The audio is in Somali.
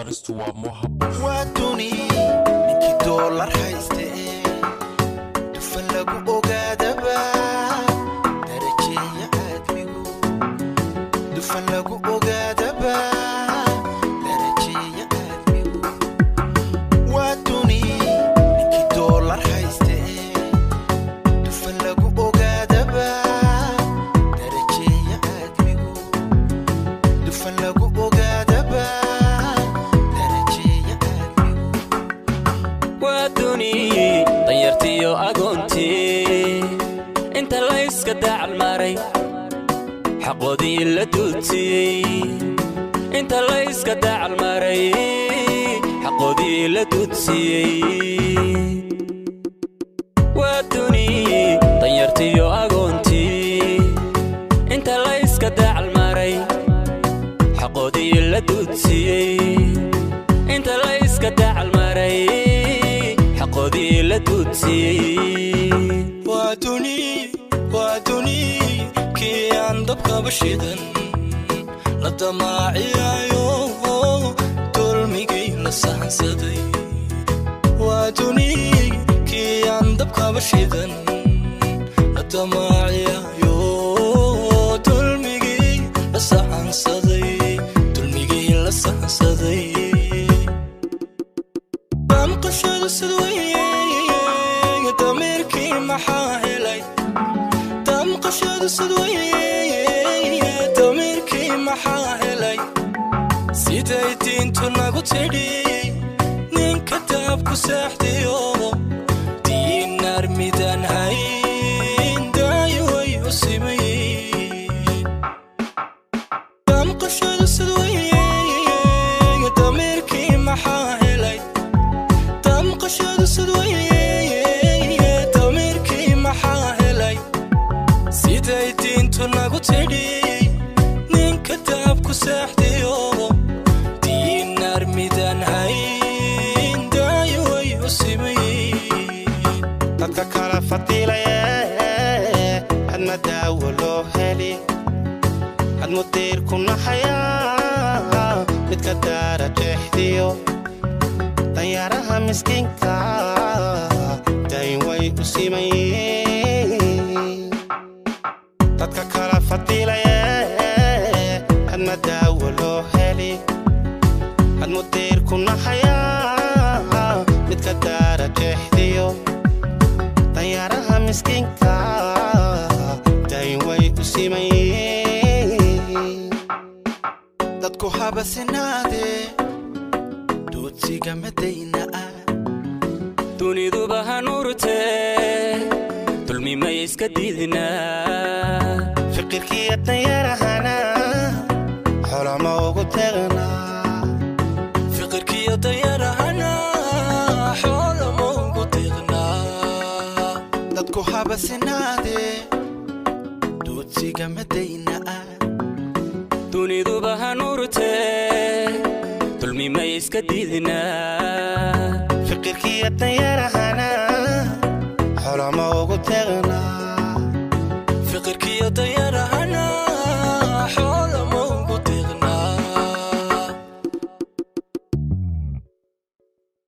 saaristu waa Mohab. Waa duni ninkii doolar hayste, dufan lagu ogaadaba darajeeya aadmigu, dufan lagu ogaadaba darajeeya aadmigu. Waa duni ninkii doolar hayste, dufan lagu ogaadaba darajeeya aadmigu, dufan lagu ogaadaba darajeeya aadmigu. Waa duni danyartiyo agoontii inta layska dacalmaray, xaqoodii la duudsiyey. Inta layska dacalmaray, xaqoodii la duudsiyey. Waa duni danyartiyo agoontii inta layska dacalmaray, xaqoodii la duudsiyey. Inta layska dacalmaray, xaqoodii la duudsiyey. Waa duni, waa duni kii aan dabkaba shidan la damaaciyayo, dulmigii la sahansaday. Waa duni kii aan dabkaba shidan la damaaciyayo, dulmigii la sahansaday, dulmigii la sahansaday. Damqashadu sidweye, damiirkii maxaa helay? Damqashadu sidweye, damiirkii maxaa helay? Siday diintu nagu tidhi, ninka daabku seexdiyo diinaar midaan hayn daayo way u simayin. Damqashadu sidweye, damiirkii maxaa helay? Damqashadu sidweye, damiirkii maxaa helay? Siday diintu nagu tidhi, ninka daabku seexdiyo diinaar midaan hayn daayo way u simayin. Dadka kala fadiilaye, hadma daawo loo heli, had mudiirku naxayaa midka daara jeexdiyo danyaaraha miskiinka, dayn way u simayiin. Dadka kala fadiilaye, hadma daawo loo heli, had mudiirku naxayaa midka daara jeexdiyo danyaaraha miskiinka, dayn way u simayiin. Dadku habasinaade, duudsiga madayna ah. Duniduba hanuurtee, dulmi may iska diidnaa? Fiqirkiya danyarahana xolama ugu tegnaa. Fiqirkiyo dayarahana xoolama ugu deeqnaa. Dadku habasinaade, duudsiga madayna ah. Duniduba hanuurtee, dulmi may iska diidnaa? Fiqirkiya danyarahana xolama ugu tegnaa. Fiqirkiyo dayarahana.